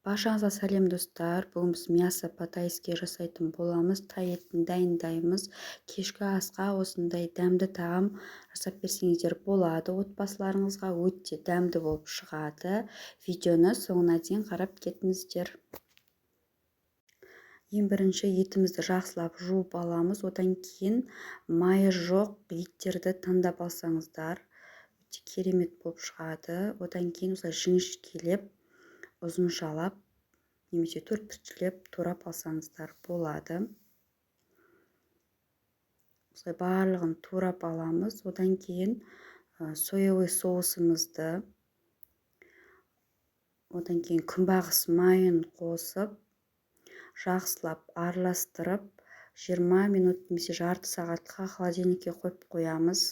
Баршаңызға сәлем, достар! Бүгін біз мясо по-тайски жасайтын боламыз. Тай етін дайындаймыз. Кешкі асқа осындай дәмді тағам жасап берсеңіздер болады. Отбасыларыңызға өте дәмді болып шығады. Видеоны соңына дейін қарап кетіңіздер. Ең бірінші етімізді жақсылап жуып аламыз. Одан кейін майы жоқ еттерді таңдап алсаңыздар, өте керемет болып шығады. Одан кейін осылай жіңішкелеп, ұзыншалап немесе төртбұрыштап турап алсаңыздар болады. Осылай барлығын турап аламыз. Одан кейін соевый соусымызды, одан кейін күнбағыс майын қосып, жақсылап араластырып, 20 минут немесе жарты сағатқа холодильникке қойып қоямыз.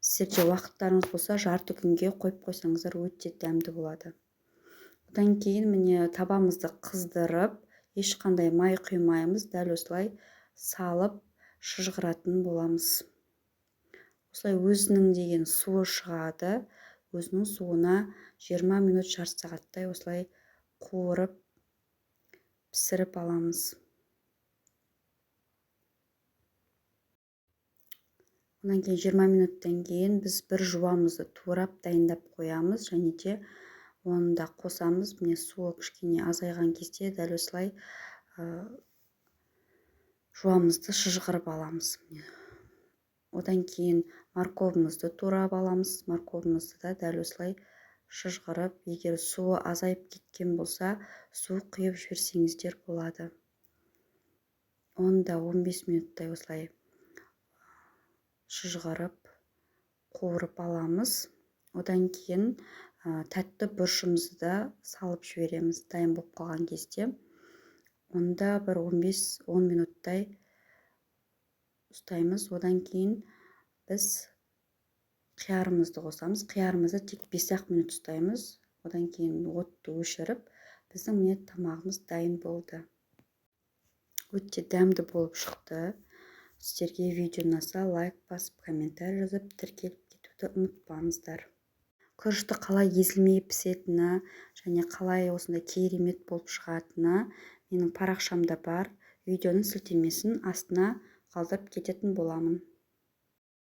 Сіздерде уақыттарыңыз болса, жарты күнге қойып қойсаңыздар, өте дәмді болады. Одан кейін, міне, табамызды қыздырып, ешқандай май құймаймыз, дәл осылай салып шыжғыратын боламыз. Осылай өзінің деген суы шығады. Өзінің суына 20 минут, жарты сағаттай осылай қуырып, пісіріп аламыз. Одан кейін 20 минуттан кейін біз бір жуамызды турап, дайындап қоямыз және де оны да қосамыз. Міне, суы кішкене азайған кезде дәл осылай жуамызды шыжғырып аламыз. Міне. Одан кейін морковымызды турап аламыз. Морковымызды да дәл осылай шыжғырып, егер суы азайып кеткен болса, су құйып жіберсеңіздер болады. Оны да 15 минуттай осылай шыжғырып, қуырып аламыз. Одан кейін тәтті бұрышымызды да салып жібереміз дайын болып қалған кезде. Онда бір 15-10 минуттай ұстаймыз. Одан кейін біз қиярымызды қосамыз. Қиярымызды тек 5-ақ минут ұстаймыз. Одан кейін отты өшіріп, біздің, міне, тамағымыз дайын болды. Өте дәмді болып шықты. Сіздерге видео ұнаса, лайк басып, комментарий жазып, тіркеліп кетуді ұмытпаңыздар. Күрішті қалай езілмей пісетіні және қалай осындай керемет болып шығатыны менің парақшамда бар. Видеоның сілтемесін астына қалдырып кететін боламын.